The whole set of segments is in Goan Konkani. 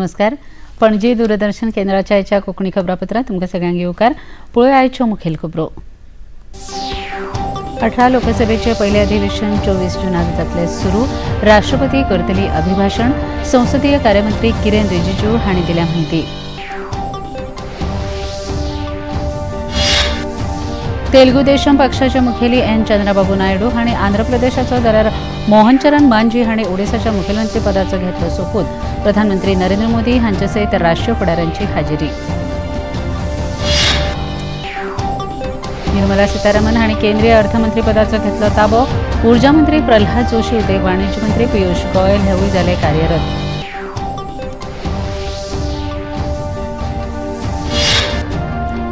नमस्कार. पणजी दूरदर्शन केंद्राच्या आयच्या कोंकणी खबरापत्रांत तुमकां सगळ्यांक येवकार. पळोवया आयच्यो मुखेल खबरो. 18 लोकसभेचे पयलें अधिवेशन 24 जूनाक जातलें सुरू. राष्ट्रपती करतली अभिभाषण. संसदीय कार्यमंत्री किरेन रिजिजू हांणी दिल्या म्हायती. तेलुगू देशम पक्षाचे मुखेली एन चंद्रबाबू नायडू हांणी आंध्र प्रदेशाचो जाल्यार मोहनचरण मांझी हांणी ओडिशाच्या मुखेलमंत्री पदाचो घेतलो सोपूत. प्रधानमंत्री नरेंद्र मोदी हांचे सयत राष्ट्रीय फुडाऱ्यांची हाजेरी. निर्मला सीतारामन हांणी केंद्रीय अर्थमंत्री पदाचो घेतलो ताबो. ऊर्जा मंत्री प्रल्हाद जोशी, उद्योग वाणिज्य मंत्री पियुष गोयल हेवूय जाले कार्यरत.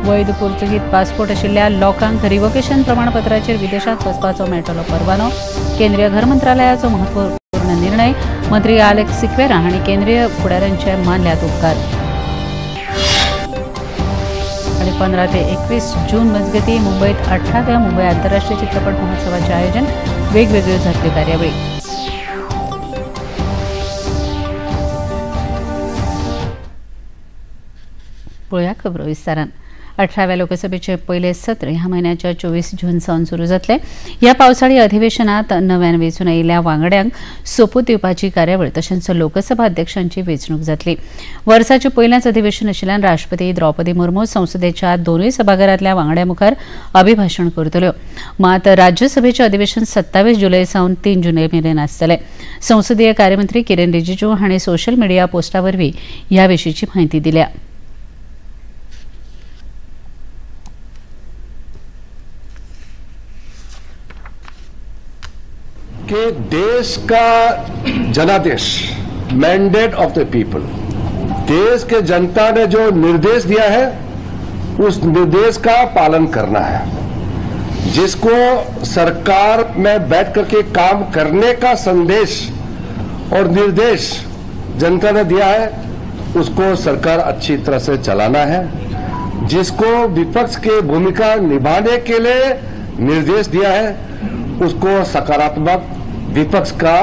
वैध पोर्तुगीज पासपोर्ट आशिल्ल्या लोकांक रिवोकेशन प्रमाणपत्राचेर विदेशांत वचपाचो मेळटलो परवानो. केंद्रीय घर मंत्रालयाचो महत्वपूर्ण निर्णय. मंत्री आलेक्स सिक्वेरा हांणी केंद्रीय फुडाऱ्यांचे मानल्यात उपकार. आनी 15 ते 21 जून मजगतीं मुंबयत 18व्या मुंबय आंतरराष्ट्रीय चित्रपट महोत्सवाचें आयोजन. वेगवेगळ्यो जातल्यो कार्यावळी. पळोवया खबरो विस्तारान. 18व्या लोकसभेचे पयलें सत्र ह्या म्हयन्याच्या 24 जून सावन सुरू जातलें. ह्या पावसाळी अधिवेशनात नव्यान वेंचून आयिल्ल्या वांगड्यांक सोपूत दिवपाची कार्यावळ तशेंच लोकसभा अध्यक्षांची वेंचणूक जातली. वर्साचें पयलेंच अधिवेशन आशिल्ल्यान राष्ट्रपती द्रौपदी मुर्मू संसदेच्या दोनूय सभाघरांतल्या वांगड्यां मुखार अभिभाशण करतल्यो. मात राज्यसभेचें अधिवेशन 27 जुलय सावन 3 जुलय मेरेन आसतलें. संसदीय कार्यमंत्री किरेन रिजिजू हांणी सोशल मिडिया पोस्टा वरवीं ह्या विशींची म्हायती दिल्या. कि देश का जनादेश, मैंडेट ऑफ the people, देश के जनता ने जो निर्देश दिया है उस निर्देश का पालन करना है. जिसको सरकार में बैठ करके काम करने का संदेश और निर्देश जनता ने दिया है उसको सरकार अच्छी तरह से चलाना है. जिसको विपक्ष के भूमिका निभाने के लिए निर्देश दिया है उसको सकारात्मक विपक्ष का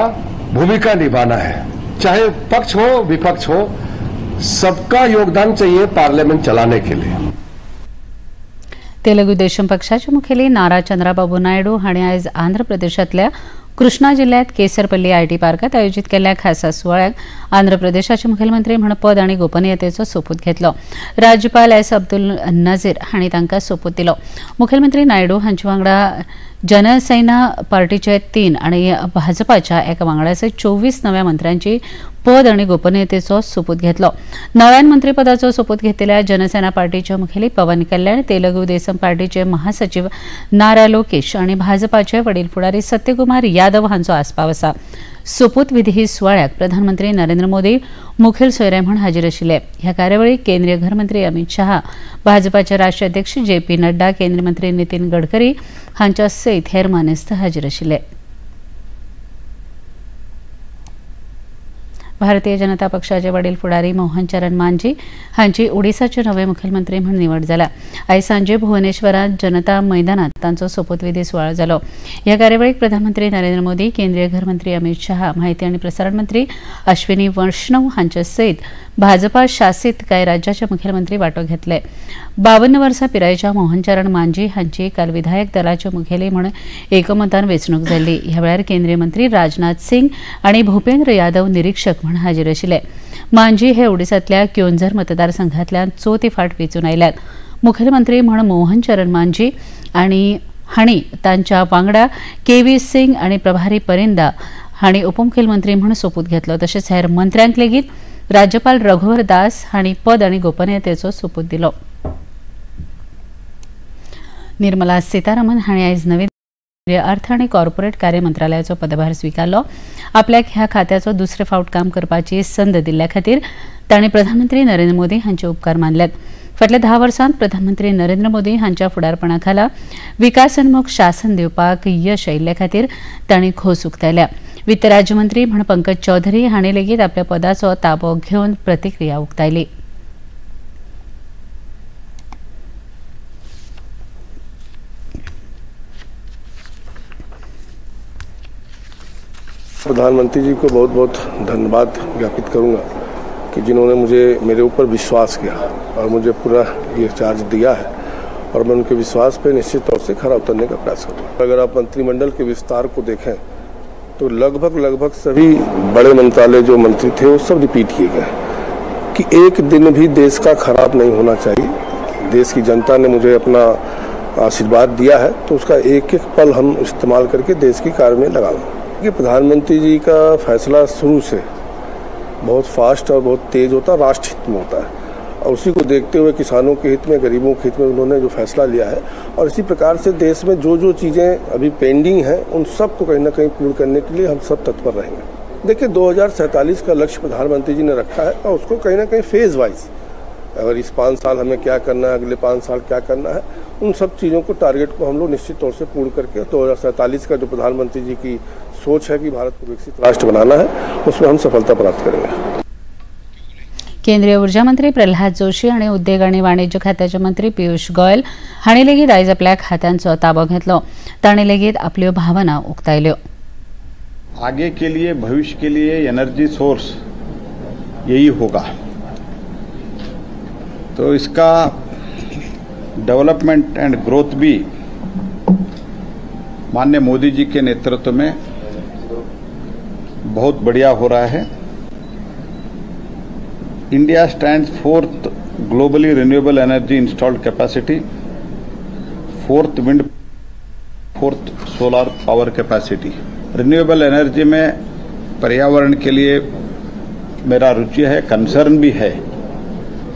भूमिका निभाना है. चाहे पक्ष हो विपक्ष हो, सबका योगदान चाहिए पार्लियामेंट चलाने के लिए. तेलुगू देशम पक्षाचे मुखेली नारा चंद्रबाबू नायडू हांणी आयज आंध्र प्रदेशांतल्या कृष्णा जिल्ह्यात केसरपल्ली IT पार्कात आयोजित केल्ल्या खासा सुवाळ्याक आंध्र प्रदेशाचे मुखेलमंत्री म्हूण पद आनी गोपनीयतेचो सोपूत घेतलो. राज्यपाल एस अब्दुल नझीर हांणी तांकां सोपूत दिलो. मुखेलमंत्री नायडू हांचे वांगडा जनसेना पार्टीचे 3 आनी भाजपाच्या एका वांगड्यासयत 24 नव्या मंत्र्यांची पद आनी गोपनीयतेचो सोपूत घेतलो. नव्यान मंत्रीपदाचो सोपूत घेतलेल्या जनसेना पार्टीचे मुखेली पवन कल्याण, तेलुगू देसम पार्टीचे महासचिव नारा लोकेश आनी भाजपाचे वडील फुडारी सत्यकुमार यादव हांचो आस्पाव आसा. सोपूतविधी सुवाळ्याक प्रधानमंत्री नरेंद्र मोदी मुखेल सोयरे म्हूण हाजीर आशिल्ले. ह्या कार्यावळीक केंद्रीय घरमंत्री अमित शहा, भाजपाचे राष्ट्रीय अध्यक्ष जे पी नड्डा, केंद्रीय मंत्री नितीन गडकरी हांच्या सयत हेर मानेस्त हाजीर आशिल्ले. भारतीय जनता पक्षाचे वडील फुडारी मोहनचरण मांझी हांची ओडिशाचे नवे मुखेलमंत्री म्हूण निवड जाल्या. आयज सांजे भुवनेश्वरांत जनता मैदानात तांचो सोपूतविधी सुवाळो जालो. ह्या कार्यावळीक प्रधानमंत्री नरेंद्र मोदी, केंद्रीय घरमंत्री अमित शहा, म्हायती आनी प्रसारण मंत्री अश्विनी वैष्णव हांचे सयत भाजपा शासित कांय राज्याचे मुखेलमंत्री वांटो घेतले. 52 वर्सां पिरायेच्या मोहनचरण मांझी हांची काल विधायक दलाचे मुखेली म्हूण एकमतान वेंचणूक जाल्ली. ह्या वेळार केंद्रीय मंत्री राजनाथ सिंग आनी भूपेंद्र यादव निरीक्षक म्हूण हाजीर आशिल्ले. मांझी हे ओडिशांतल्या क्योंझर मतदारसंघांतल्यान चवथी फावट वेंचून आयल्यात. मुखेलमंत्री म्हूण मोहनचरण मांझी आनी हांणी तांच्या वांगडा के व्ही सिंग आनी प्रभारी परिंदा हांणी उपमुखेलमंत्री म्हूण सोपूत घेतलो. तशेंच हेर मंत्र्यांक लेगीत राज्यपाल रघुवर दास हांणी पद आनी गोपनीयतेचो सोपूत दिलो. निर्मला सीतारामन हांणी आयज नवी अर्थ आनी कॉर्पोरेट कार्य मंत्रालयाचो पदभार स्विकारलो. आपल्याक ह्या खात्याचो दुसरे फावट काम करपाची संद दिल्ल्या खातीर तांणी प्रधानमंत्री नरेंद्र मोदी हांचे उपकार मानल्यात. फाटल्या 10 वर्सांत प्रधानमंत्री नरेंद्र मोदी हांच्या फुडारपणा खाला विकासोन्मुख शासन दिवपाक यश आयिल्ल्या खातीर तांणी खोस उक्तायल्या. वित्त राज्यमंत्री म्हूण पंकज चौधरी हांणी लेगीत आपल्या पदाचो ताबो घेवन प्रतिक्रिया उक्तायली. प्रधानमंत्री जी को बहुत बहुत धन्यवाद ज्ञापित करूंगा कि जिन्होंने मुझे मेरे ऊपर विश्वास किया और मुझे पूरा ये चार्ज दिया है और मैं उनके विश्वास पे निश्चित तौर से खरा उतरने का प्रयास करूँगा। अगर आप मंत्रिमंडल के विस्तार को देखें तो लगभग लगभग सभी बड़े मंत्रालय जो मंत्री थे वो सब रिपीट किए गए कि एक दिन भी देश का खराब नहीं होना चाहिए। देश की जनता ने मुझे अपना आशीर्वाद दिया है तो उसका एक एक पल हम इस्तेमाल करके देश के कार्य में लगाएंगे। कि प्रधानमंत्री जी का फैसला शुरू से बहुत फास्ट और बहुत तेज़ होता है, राष्ट्र हित में होता है और उसी को देखते हुए किसानों के हित में, गरीबों के हित में उन्होंने जो फैसला लिया है और इसी प्रकार से देश में जो जो चीज़ें अभी पेंडिंग हैं उन सब को कहीं ना कहीं पूर्ण करने के लिए हम सब तत्पर रहेंगे। देखिए 2047 का लक्ष्य प्रधानमंत्री जी ने रखा है और उसको कहीं ना कहीं फेज़ वाइज, अगर इस 5 साल हमें क्या करना है, अगले 5 साल क्या करना है, उन सब चीज़ों को, टारगेट को हम लोग निश्चित तौर से पूर्ण करके 2047 का जो प्रधानमंत्री जी की सोच है कि भारत को विकसित राष्ट्र बनाना है, उसमें हम सफलता प्राप्त करेंगे। केंद्रीय ऊर्जा मंत्री प्रल्हाद जोशी आणि उद्योग आणि वाणिज्य खात्याचे मंत्री पियुष गोयल हांणी लेगीत आयज आपल्या खात्यांचो ताबो घेतलो। तांणी लेगीत आपल्यो भावना उक्तायल्यो। आगे के लिए, भविष्य के लिए एनर्जी सोर्स यही होगा, तो इसका डेवलपमेंट एंड ग्रोथ भी माननीय मोदी जी के नेतृत्व में बहुत बढ़िया हो रहा है। India stands 4th globally renewable energy installed capacity, 4th wind, 4th solar power capacity. Renewable energy में पर्यावरण के लिए मेरा रुचि है, कंसर्न भी है,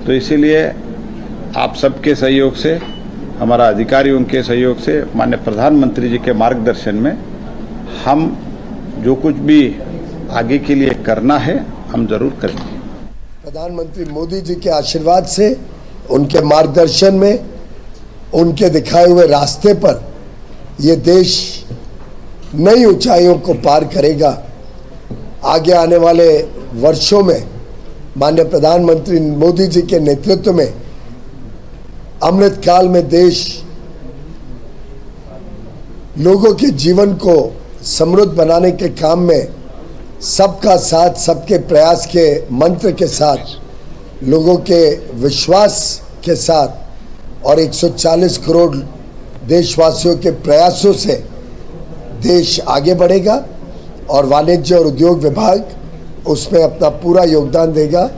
तो इसीलिए आप सबके सहयोग से, हमारा अधिकारियों के सहयोग से, माननीय प्रधानमंत्री जी के मार्गदर्शन में हम जो कुछ भी आगे के लिए करना है हम जरूर करेंगे। प्रधानमंत्री मोदी जी के आशीर्वाद से, उनके मार्गदर्शन में, उनके दिखाए हुए रास्ते पर ये देश नई ऊंचाइयों को पार करेगा। आगे आने वाले वर्षों में माननीय प्रधानमंत्री मोदी जी के नेतृत्व में अमृत काल में देश लोगों के जीवन को समृद्ध बनाने के काम में सबका साथ, सबके प्रयास के मंत्र के साथ, लोगों के विश्वास के साथ और 140 करोड़ देशवासियों के प्रयासों से देश आगे बढ़ेगा और वाणिज्य और उद्योग विभाग उसमें अपना पूरा योगदान देगा।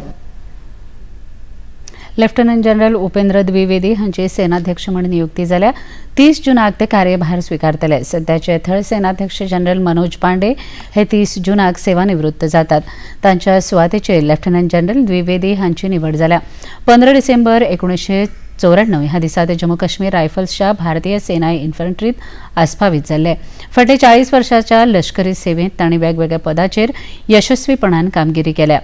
लेफ्टनंट जनरल उपेंद्र द्विवेदी हांची सेनाध्यक्ष म्हूण नियुक्ती जाल्या। 30 जूनाक ते कार्यभार स्वीकारतले। सध्याचे थळ सेनाध्यक्ष जनरल मनोज पांडे हे 30 जूनाक सेवानिवृत्त जातात। तांच्या सुवातेचेर लेफ्टनंट जनरल द्विवेदी हांची निवड जाल्या। 15 डिसेंबर 1994 ह्या दिसा ते जम्मू काश्मीर रायफल्सच्या भारतीय सेना इन्फंट्रीत आस्पावीत जाल्ले। फाटल्या 40 वर्षाच्या लष्करी सेवेंत तांणी वेगवेगळ्या पदाचेर यशस्वीपणान कामगिरी केल्या।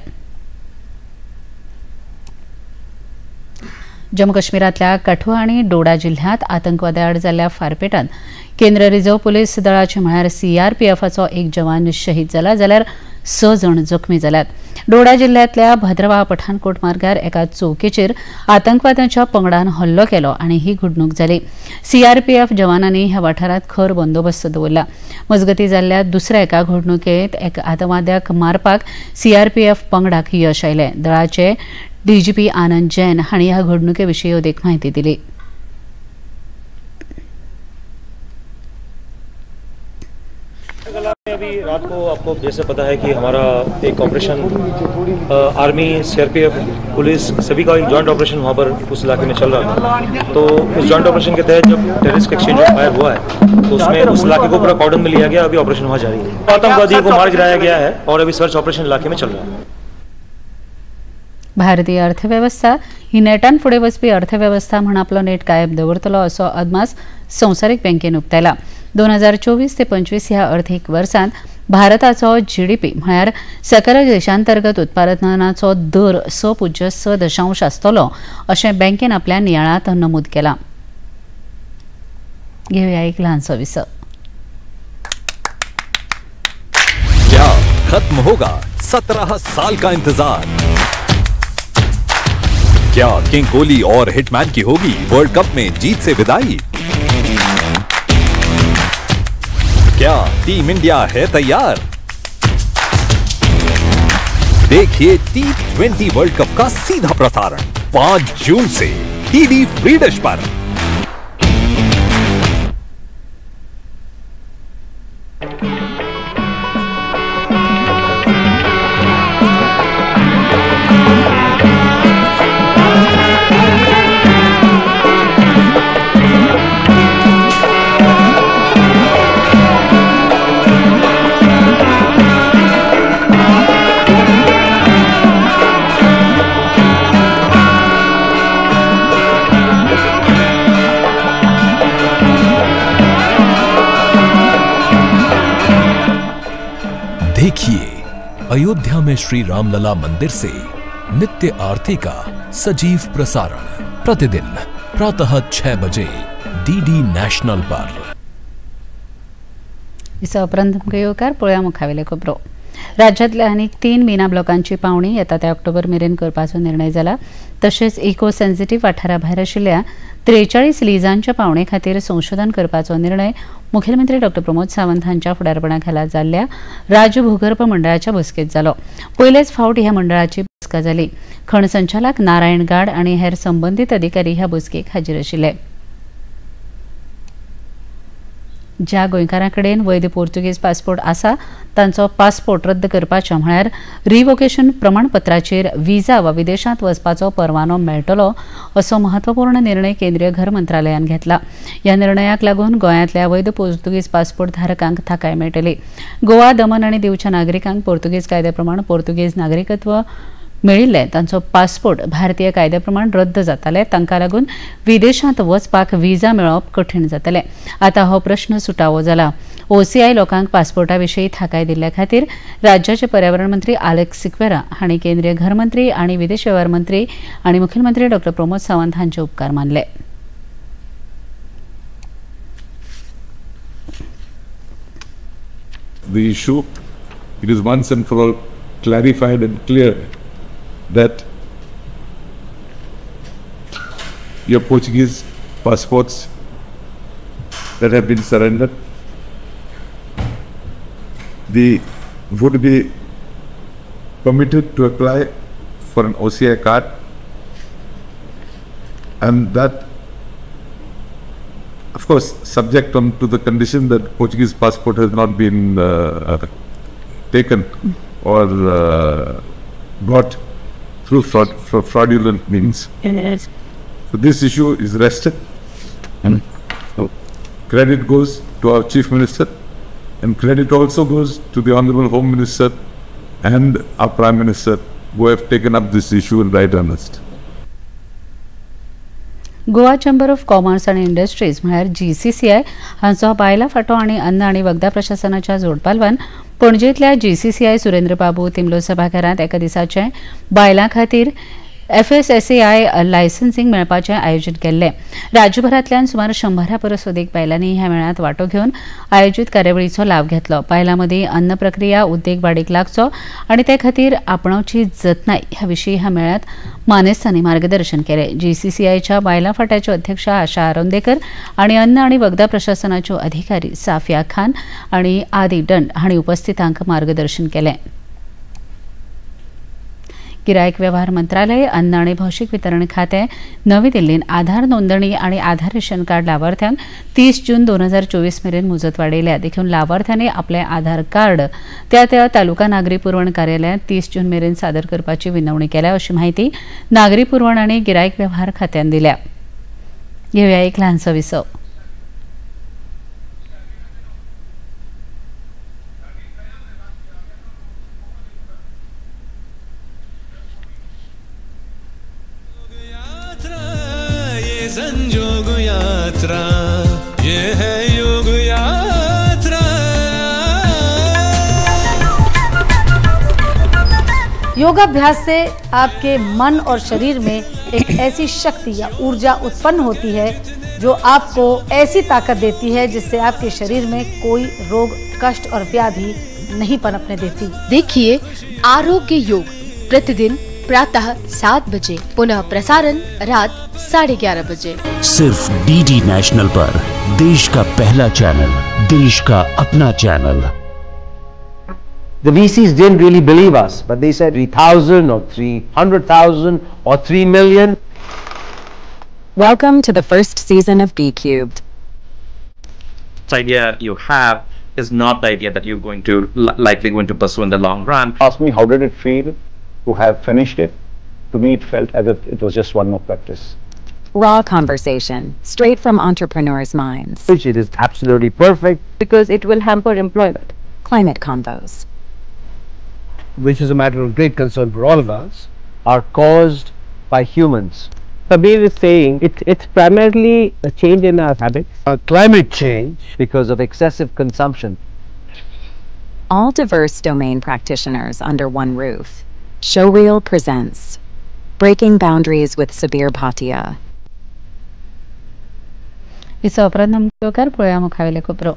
जम्मू काश्मीरातल्या कठुआ आणि डोडा जिल्ह्यात आतंकवाद्याआड जाल्ल्या फारपेटात केंद्र रिझर्व्ह पोलीस दळाचे म्हळ्यार सीआरपीएफाचो एक जवान शहीद जाला, जाल्यार 6 जण जखमी जाल्यात। डोडा जिल्ह्यांतल्या भद्रवा पठाणकोट मार्गार एका चौकेचेर आतंकवाद्यांच्या पंगडान हल्लो केलो आनी ही घडणूक जाली। सीआरपीएफ जवानांनी ह्या वाठारांत खर बंदोबस्त दवरला। मजगती जाल्ल्या दुसऱ्या एका घडणुकेंत एका आतंकवाद्याक मारपाक सीआरपीएफ पंगडाक यश आयलें। दळाचे डीजीपी आनंद जैन हांणी ह्या घडणुके विशीं अदीक म्हायती दिली। अभी रात को आपको जैसे पता है कि हमारा एक ऑपरेशन आर्मी, सीआरपीएफ, पुलिस सभी का एक जॉइंट ऑपरेशन वहाँ पर उस इलाके में चल रहा था। तो उस जॉइंट ऑपरेशन के तहत जब टेररिस्ट एक्सचेंज ऑफ फायर हुआ है तो उसमें उस इलाके को पूरा कॉर्डन में लिया गया। अभी ऑपरेशन वहाँ जारी है। आतंकवादियों को मार गिराया गया है और अभी सर्च ऑपरेशन इलाके में चल रहा है। भारतीय अर्थवेवस्था ही नेटान फुडें वचपी अर्थवेवस्था म्हूण आपलो नेट कायम दवरतलो असो अदमास संवसारीक बँकेन उक्तायला। 2024 ते 25 ह्या अर्थीक वर्सांत भारताचो जीडीपी म्हळ्यार सकल देशांतर्गत उत्पादनाचो दर 6.6% आसतलो अशें बँकेन आपल्या नियाळांत नमूद केलां। घेवया एक ल्हानसो विसव। क्या खत्म होगा 17 साल का इंतजार? क्या किंग कोहली और हिटमैन की होगी वर्ल्ड कप में जीत से विदाई? क्या टीम इंडिया है तैयार? देखिए T20 world cup का सीधा प्रसारण 5 जून से डीडी फ्री डिश पर। देखिए अयोध्या में श्री रामलला मंदिर से नित्य आरती का सजीव प्रसारण प्रतिदिन प्रातः 6 बजे डीडी नेशनल पर। उपरांत येवकार पळोवया मुखावेले खबरो। राज्यांतल्या आनीक 3 मिना ब्लॉकांची पावणी येता त्या ऑक्टोबर मेरेन करपाचो निर्णय जाला। तशेंच इको सेन्सिटीव वाठारा भायर आशिल्ल्या 43 लिजांच्या पावणे खातीर संशोधन करपाचो निर्णय मुख्यमंत्री डॉ प्रमोद सावंत हांच्या फुडारपणा खाला जाल्ल्या राज्य भूगर्भ मंडळाच्या बसकेत जालो। पयलेच फावट ह्या मंडळाची बसका जाली। खण संचालक नारायण गाड आनी हेर संबंदीत अधिकारी ह्या बसकेक हाजीर आशिल्ले। ज्या गोंयकारां कडेन वैध पोर्तुगीज पासपोर्ट आसा तांचो पासपोर्ट रद्द करपाच्या म्हळ्यार रिवोकेशन प्रमाणपत्राचेर विजा वा विदेशांत वचपाचो परवानो मेळटलो असो महत्वपूर्ण निर्णय केंद्रीय घर मंत्रालयान घेतला। ह्या निर्णयाक लागून गोंयांतल्या वैध पोर्तुगीज पासपोर्ट धारकांक थाकाय मेळटली। गोवा, दमन आनी दीवच्या नागरिकांक पोर्तुगीज कायद्या प्रमाण पोर्तुगीज नागरिकत्व मेळिल्लें तांचो पासपोर्ट भारतीय कायद्या प्रमाण रद्द जाताले। तांकां लागून विदेशांत वचपाक विजा मेळप कठीण जातलें। आतां हो प्रश्न सुटावो जाला। ओसीआय लोकांक पासपोर्टा विशीं थाकाय दिल्ल्या खातीर राज्याचे पर्यावरण मंत्री आलेक्स सिक्वेरा हांणी केंद्रीय घर मंत्री आनी विदेश वेव्हार मंत्री आनी मुख्यमंत्री डॉ प्रमोद सावंत हांचे उपकार मानले। The issue, it is once and for all clarified and clear that your Portuguese passports that have been surrendered, they would be permitted to apply for an OCI card, and that, of course, subject to the condition that Portuguese passport has not been taken or brought through fraudulent means. Yes. So this issue is rested. And credit goes to our Chief Minister, and credit also goes to the Honorable Home Minister and our Prime Minister, who have taken up this issue in right earnest. Goa chamber of commerce आनी इंडस्ट्रीज म्हळ्यार जीसीसीआय हांचो बायलां फांटो आनी अन्न आनी वखदां प्रशासनाच्या जोडपालवान पणजेंतल्या जीसीसीआय सुरेंद्र बाबू तिमलो सभाघरांत एका दिसाचें बायलां खातीर एफएसएसएआय लायसन्सिंग मेळपाचें आयोजन केल्लें। राज्यभरांतल्यान सुमार 100 परस अदीक बायलांनी ह्या मेळांत वांटो घेवन आयोजीत कार्यावळीचो लाव घेतलो। बायलां मदीं अन्न प्रक्रिया उद्देग वाडीक लागचो आनी ते खातीर आपणावची जतनाय ह्या विशीं ह्या मेळांत मानेस्तांनी मार्गदर्शन केलें। जीसीसीआयच्या बायलां फांट्याच्यो अध्यक्ष आशा आरोंदेकर आनी अन्न आनी वखदां प्रशासनाच्यो अधिकारी साफिया खान आनी आदी दंड हांणी उपस्थितांक मार्गदर्शन केलें। गिरायक व्यवहार मंत्रालय, अन्न आनी भौशीक वितरण खातें नवी दिल्लीन आधार नोंदणी आनी आधार रेशन कार्ड लावार्थ्यांक 30 जून 2024 मेरेन मुजत वाडयल्या। देखून लावार्थ्यांनी आपलें आधार कार्ड त्या त्या तालुका नागरी पुरवण कार्यालयांत 30 जून मेरेन सादर करपाची विनवणी केल्या अशी माहिती नागरी पुरवण आनी गिरायक व्यवहार खात्यान दिल्या। घेवया एक ल्हानसो विसव। संजोग यात्रा ये है योग यात्रा। योगाभ्यास से आपके मन और शरीर में एक ऐसी शक्ति या ऊर्जा उत्पन्न होती है जो आपको ऐसी ताकत देती है जिससे आपके शरीर में कोई रोग, कष्ट और व्याधि नहीं पनपने देती। देखिए आरोग्य योग प्रतिदिन प्रातः 7 बजे, पुनः प्रसारण रात 11:30 बजे, सिर्फ डीडी नेशनल पर। देश का पहला चैनल, देश का अपना channel. The VCs didn't really believe us, but they said 3,000 or 300,000 or 3 million. Welcome to the first season of BCubed. The idea you have is not the idea that you're going to likely going to pursue in the long run. Ask me, how did it feel to have finished it? To me, it felt as if it was just one more practice. Raw conversation, straight from entrepreneurs' minds. Which it is absolutely perfect. Because it will hamper employment. Climate convos, which is a matter of great concern for all of us, are caused by humans. Sabir is saying it's primarily a change in our habits. Climate change. Because of excessive consumption. All diverse domain practitioners under one roof. Showreel presents Breaking Boundaries with Sabir Bhatia. विसवा उपरांत नमस्कार पळोवया मुखावेले खबरो.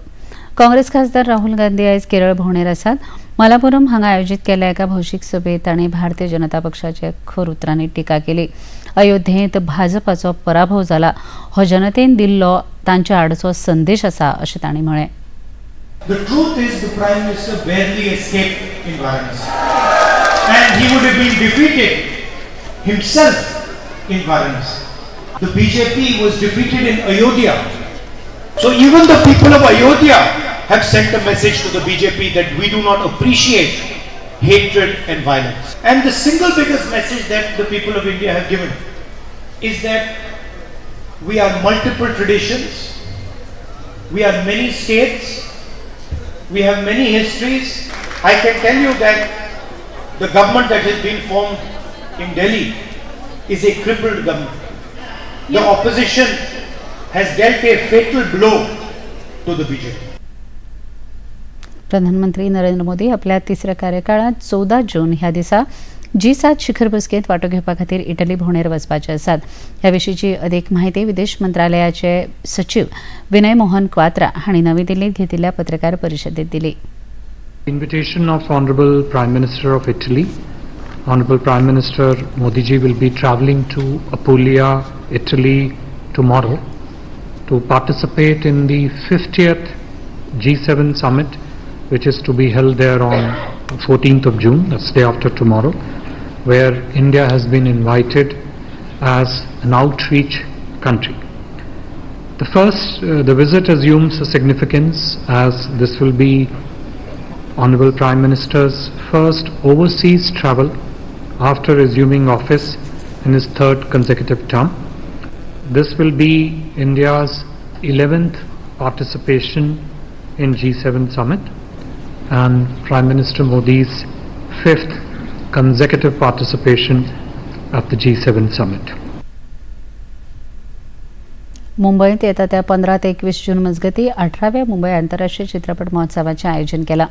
काँग्रेस खासदार राहुल गांधी आयज केरळ भोंवडेर आसात. मलापुरम हांगा आयोजीत केल्ल्या एका भौशीक सभेत तांणी भारतीय जनता पक्षाचे खर उतरांनी टिका केली. अयोध्येंत भाजपाचो पराभव जाला हो जनतेन दिल्लो तांच्या आडचो संदेश आसा अशें तांणी म्हळें. The truth is the Prime Minister barely escaped in Varanasi and he would have been defeated himself in Varanasi. The BJP was defeated in Ayodhya. So even the people of Ayodhya have sent a message to the BJP that we do not appreciate hatred and violence. And the single biggest message that the people of India have given is that we are multiple traditions, we are many states, we have many histories. I can tell you that the government that has been formed in Delhi is a crippled government. The opposition has dealt a fatal blow to the BJP. प्रधानमंत्री नरेंद्र मोदी आपल्या तिसऱ्या कार्यकाळात 14 जून ह्या दिसा G7 शिखर बसकेंत वांटो घेवपा खातीर इटली भोंवडेर वचपाचे आसात. ह्या विशींची अदीक म्हायती विदेश मंत्रालयाचे सचिव विनय मोहन क्वात्रा हांणी नवी दिल्लींत घेतिल्ल्या पत्रकार परिशदेंत दिली. Invitation of Honorable Prime Minister of Italy, Honorable Prime Minister Modi ji will be traveling to Apulia, Italy tomorrow to participate in the 50th G7 summit, which is to be held there on 14th of June, that's day after tomorrow, where India has been invited as an outreach country. The visit assumes a significance as this will be Honorable Prime Minister's first overseas travel after assuming office in his third consecutive term. This will be India's 11th participation in G7 summit and Prime Minister Modi's 5th consecutive participation at the G7 summit. मुंबईत येता त्या 15 ते 21 जून मजगती 18व्या मुंबई आंतरराष्ट्रीय चित्रपट महोत्सवाचे आयोजन केला.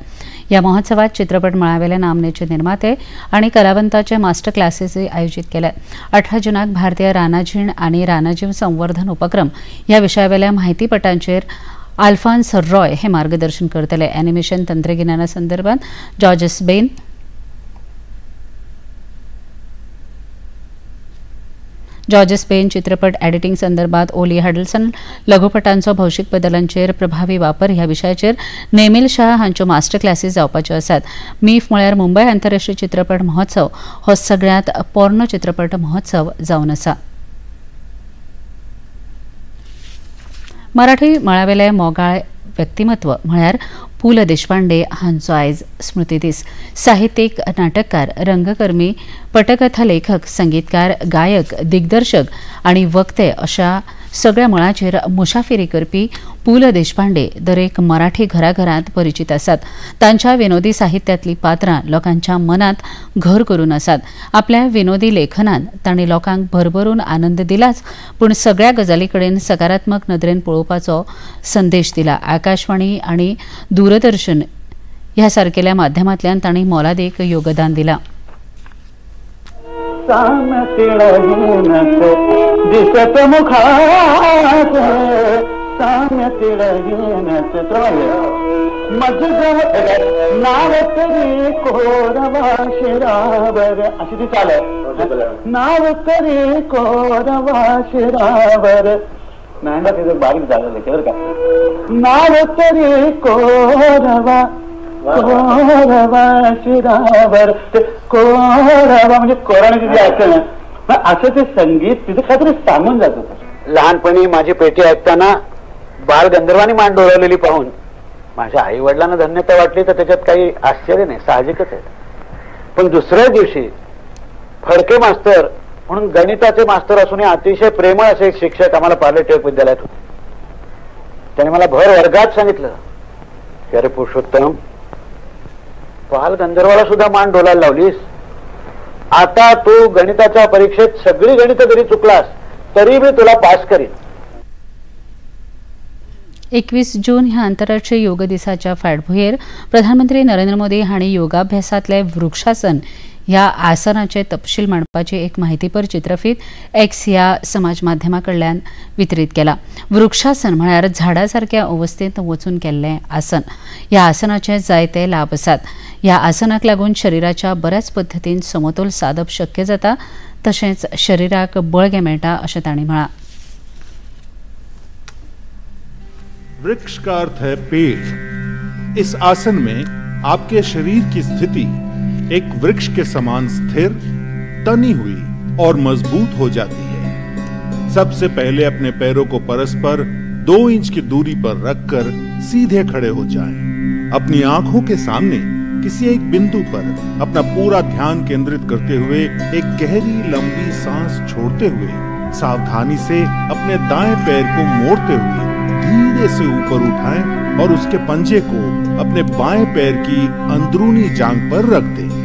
या महोत्सवात चित्रपट मळावेले नामनेचे निर्माते आणि कलावंताचे मास्टर क्लासेसही आयोजित केले. 18 जूनाक भारतीय रानाजीण आणि रानजीव संवर्धन उपक्रम या विशयावेल्या माहितीपटांचेर अल्फान्स रॉय हे मार्गदर्शन करतले. ॲनिमेशन तंत्रगिन्याना संदर्भात जॉर्जस बेन चित्रपट एडिटिंग संदर्भात ओली हडल्सन लघुपटांचो भौशीक बदलांचेर प्रभावी वापर ह्या विशयाचेर नेमिल शाह हांच्यो मास्टर क्लासीस जावपाच्यो आसात. मीफ म्हळ्यार मुंबय आंतरराष्ट्रीय चित्रपट महोत्सव हो सगळ्यांत पोरणो चित्रपट महोत्सव जावन आसा. मराठी मळावेले मोगाळ व्यक्तिमत्व म्हळ्यार पु ल देशपांडे हांचो आयज स्मृती दीस. साहित्यीक, नाटककार, रंगकर्मी, पटकथा लेखक, संगीतकार, गायक, दिग्दर्शक आनी वक्ते अशा सगळ्या मळाचेर मुसाफिरी करपी पु ल देशपांडे दरेक मराठी घराघरांत परिचित आसात. तांच्या विनोदी साहित्यांतली पात्रां लोकांच्या मनांत घर करून आसात. आपल्या विनोदी लेखनान तांणी लोकांक भरभरून आनंद दिलाच, पूण सगळ्या गजाली कडेन सकारात्मक नदरेन पळोवपाचो संदेश दिला. आकाशवाणी आनी दूरदर्शन ह्या सारकेल्या माध्यमांतल्यान तांणी मोलादीक योगदान दिलां. दिसत मुखात नाव तरी कोरवा शिरावर अशी ती चाल आहे. नाव तरी कोरवा शिरावर नाही ना, तिथं बारीक झालेलं बरं का. नाव तरी कोरवा कोरवा शिरावर, ते कोरवा म्हणजे कोराण्याची जी अडचण आहे, असं ते संगीत तिथे काहीतरी सांगून जात होतं. लहानपणी माझी पेटी ऐकताना बाल गंधर्वानी मान डोलावलेली पाहून माझ्या आई वडिलांना धन्यता वाटली, तर त्याच्यात काही आश्चर्य नाही, साहजिकच आहे. पण दुसऱ्या दिवशी फडके मास्तर म्हणून गणिताचे मास्तर असूनही अतिशय प्रेमळ असे एक शिक्षक आम्हाला पार्ले टिळक विद्यालयात होते. त्याने मला भर वर्गात सांगितलं की अरे पुरुषोत्तम, बाल गंधर्वाला सुद्धा मान डोलायला लावलीस, आता तू गणिताच्या परीक्षेत सगळी गणितं जरी चुकलास तरी मी तुला पास करीन. 21 जून ह्या आंतरराष्ट्रीय योग दिसाच्या फाटभुंयेर प्रधानमंत्री नरेंद्र मोदी हांणी योगाभ्यासांतले वृक्षासन ह्या आसनाचे तपशील मांडपाची एक माहितीपर चित्रफीत एक्स ह्या समाज माध्यमा कडल्यान वितरीत केला. वृक्षासन म्हळ्यार झाडा सारक्या अवस्थेंत वचून केल्लें आसन. ह्या आसनाचे जायते लाभ आसात. ह्या आसनाक लागून शरिराच्या बऱ्याच पद्दतीन समतोल सादप शक्य जाता, तशेंच शरिराक बळगें मेळटा अशें तांणी म्हळां. वृक्ष का अर्थ है पेड़. इस आसन में आपके शरीर की स्थिति एक वृक्ष के समान स्थिर, तनी हुई और मजबूत हो जाती है. सबसे पहले अपने पैरों को परस्पर 2 इंच की दूरी पर रखकर सीधे खड़े हो जाएं। अपनी आंखों के सामने किसी एक बिंदु पर अपना पूरा ध्यान केंद्रित करते हुए एक गहरी लंबी सांस छोड़ते हुए सावधानी से अपने दाएं पैर को मोड़ते हुए धीरे से ऊपर उठाएं और उसके पंजे को अपने बाएं पैर की अंदरूनी जांघ पर रख दें।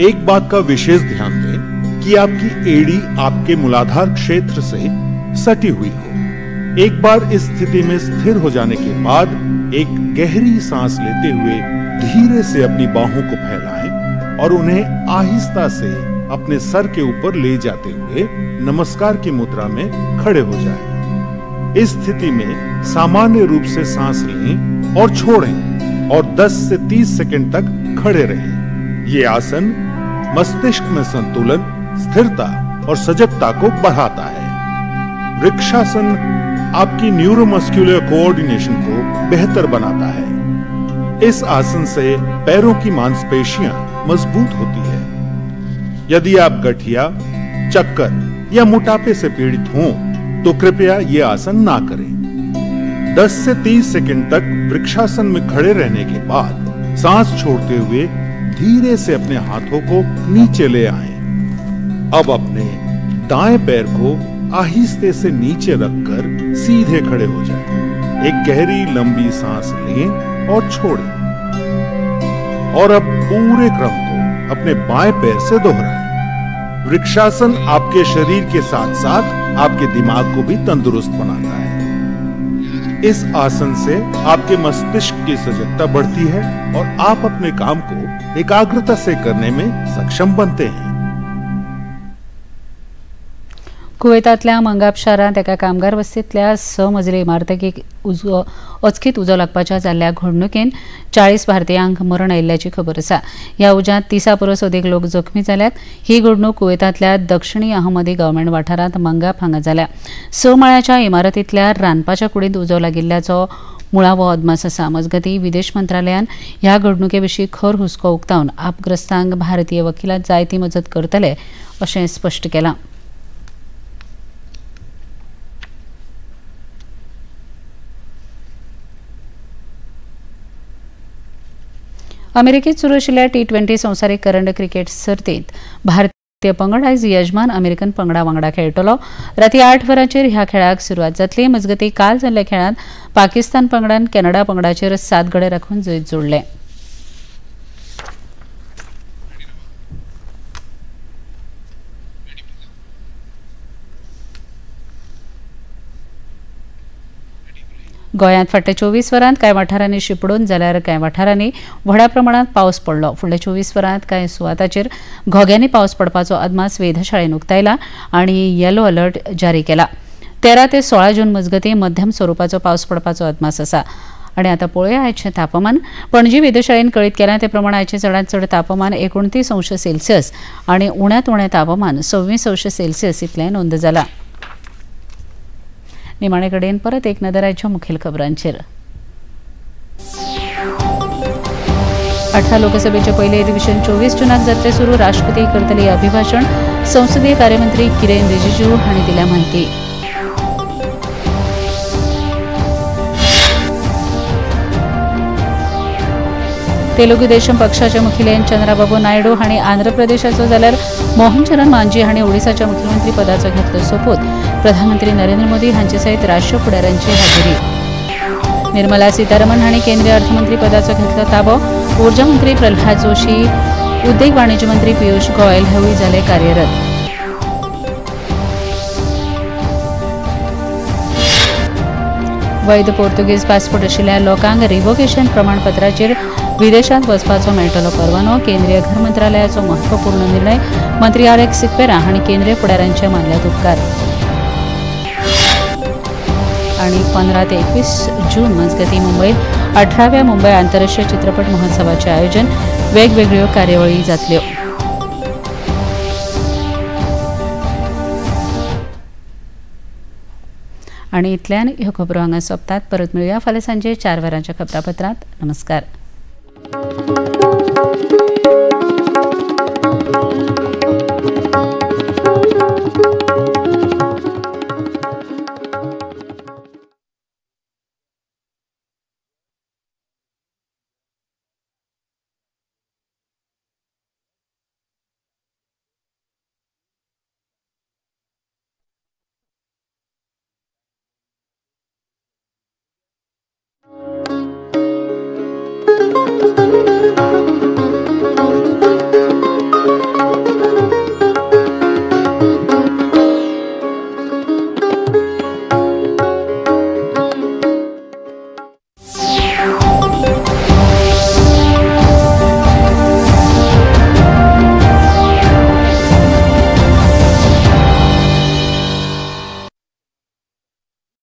एक बात का विशेष ध्यान दें कि आपकी एड़ी आपके मूलाधार क्षेत्र से सटी हुई हो। एक बार इस स्थिति में स्थिर हो जाने के बाद एक गहरी सांस लेते हुए धीरे से अपनी बाहों को फैलाएं और उन्हें आहिस्ता से अपने सर के ऊपर ले जाते हुए नमस्कार की मुद्रा में खड़े हो जाएं। इस स्थिति में सामान्य रूप से सांस लें और छोड़ें और 10 से 30 सेकंड तक खड़े रहें। ये आसन मस्तिष्क में संतुलन, स्थिरता और सजगता को बढ़ाता है। वृक्षासन आपकी न्यूरोमस्कुलर कोऑर्डिनेशन को बेहतर बनाता है। इस आसन से पैरों की मांसपेशियां मजबूत होती है। यदि आप गठिया, चक्कर या मोटापे से पीड़ित हों तो कृपया ये आसन ना करें। 10 से 30 सेकंड तक वृक्षासन में खड़े रहने के बाद सांस छोड़ते हुए धीरे से अपने हाथों को नीचे ले आएं। अब अपने दाएं पैर को आहिस्ते से नीचे रखकर सीधे खड़े हो जाएं। एक गहरी लंबी सांस लें और छोड़ें और अब पूरे क्रम को अपने बाएं पैर से दोहराएं। वृक्षासन आपके शरीर के साथ साथ आपके दिमाग को भी तंदुरुस्त बनाता है। इस आसन से आपके मस्तिष्क की सजगता बढ़ती है और आप अपने काम को एकाग्रता से करने में सक्षम बनते हैं। कुवेतांतल्या मंगाप शारांत एका कामगार वस्तींतल्या 6 मजली इमारतीक अचकीत उजो लागपाच्या जाल्ल्या घडणुकेन 40 भारतीयांक मरण आयिल्ल्याची खबर आसा. ह्या उज्यांत 30 परस अदीक लोक जखमी जाल्यात. ही घडणूक कुवेतांतल्या दक्षिणी अहमदी गव्हर्नमेंट वाठारांत मंगाप हांगा जाल्या. 6 माळ्याच्या इमारतींतल्या रांदपाच्या कुडींत उजो लागिल्ल्याचो मुळावो अदमास आसा. मजगतीं विदेश मंत्रालयान ह्या घडणुके विशीं खर हुस्को उक्तावन आपग्रस्तांक भारतीय वकिलांत जाय ती मजत करतले अशें स्पश्ट केलां. अमेरिकेत सुरू आशिल्ल्या T20 संवसारीक करंड क्रिकेट सर्तींत भारतीय पंगड आयज यजमान अमेरिकन पंगडा वांगडा खेळटलो. राती 8 वरांचेर ह्या खेळाक सुरवात जातली. मजगतीं काल जाल्ल्या खेळांत पाकिस्तान पंगडान कॅनडा पंगडाचेर 7 गडे राखून जैत जोडलें. गोंयांत फाटल्या 24 वरांत कांय वाठारांनी शिपडून जाल्यार कांय वाठारांनी व्हडा प्रमाणांत पावस पडलो. फुडल्या 24 वरांत कांय सुवातांचेर घोग्यांनी पावस पडपाचो अदमास वेधशाळेन उक्तायला आनी येलो अलर्ट जारी केला. 13 ते 16 जून मजगतीं मध्यम स्वरुपाचो पावस पडपाचो अदमास आसा. आनी आतां पळोवया आयचें तापमान. पणजी वेधशाळेन कळीत केलां ते प्रमाण आयचें चडांत चड तापमान 29 अंश सेल्सियस आनी उण्यांत उणें तापमान 26 अंश सेल्सियस इतलें नोंद जालां. निमाणे कडेन परत एक नदर आयच्या मुखेल खबरांचेर. 18 लोकसभेचे पयले अधिवेशन 24 जूनाक जातले सुरू. राष्ट्रपती करतले अभिभाषण. संसदीय कार्यमंत्री किरेन रिजिजू हांणी दिल्या माहिती. तेलुगू देशम पक्षाचे मुखेली चंद्राबाबू नायडू हांणी आंध्र प्रदेशाचो जाल्यार मोहन चरण मांझी हांणी ओडिसाच्या मुख्यमंत्री पदाचो घेतलो सोपूत. प्रधानमंत्री नरेंद्र मोदी हांचे सयत राष्ट्रीय फुडाऱ्यांची हाजेरी. निर्मला सीतारमण हांणी केंद्रीय अर्थमंत्री पदाचो घेतलो ताबो. ऊर्जा मंत्री प्रल्हाद जोशी, उद्देग वाणिज्य मंत्री पियुष गोयल हेवूय जाले कार्यरत. वैध पोर्तुगीज पासपोर्ट आशिल्ल्या लोकांक रिव्होकेशन प्रमाणपत्राचेर विदेशांत वचपाचो मेळटलो परवानो. केंद्रीय घर मंत्रालयाचो महत्वपूर्ण निर्णय. मंत्री आर एक्स सिक्वेरा हांणी केंद्रीय फुडाऱ्यांचे मानल्यात उपकार. आणि 15 ते 21 जून मजगती मुंबईत 18व्या मुंबई आंतरराष्ट्रीय चित्रपट महोत्सवाचे आयोजन. वेगवेगळ्यो कार्यावळी जातल्यो. आणि इतल्यान ह्यो खबरो हांगा सोंपतात. परत मेळुया फाल्यां सांजे 4 वरांच्या खबरापत्रांत. नमस्कार.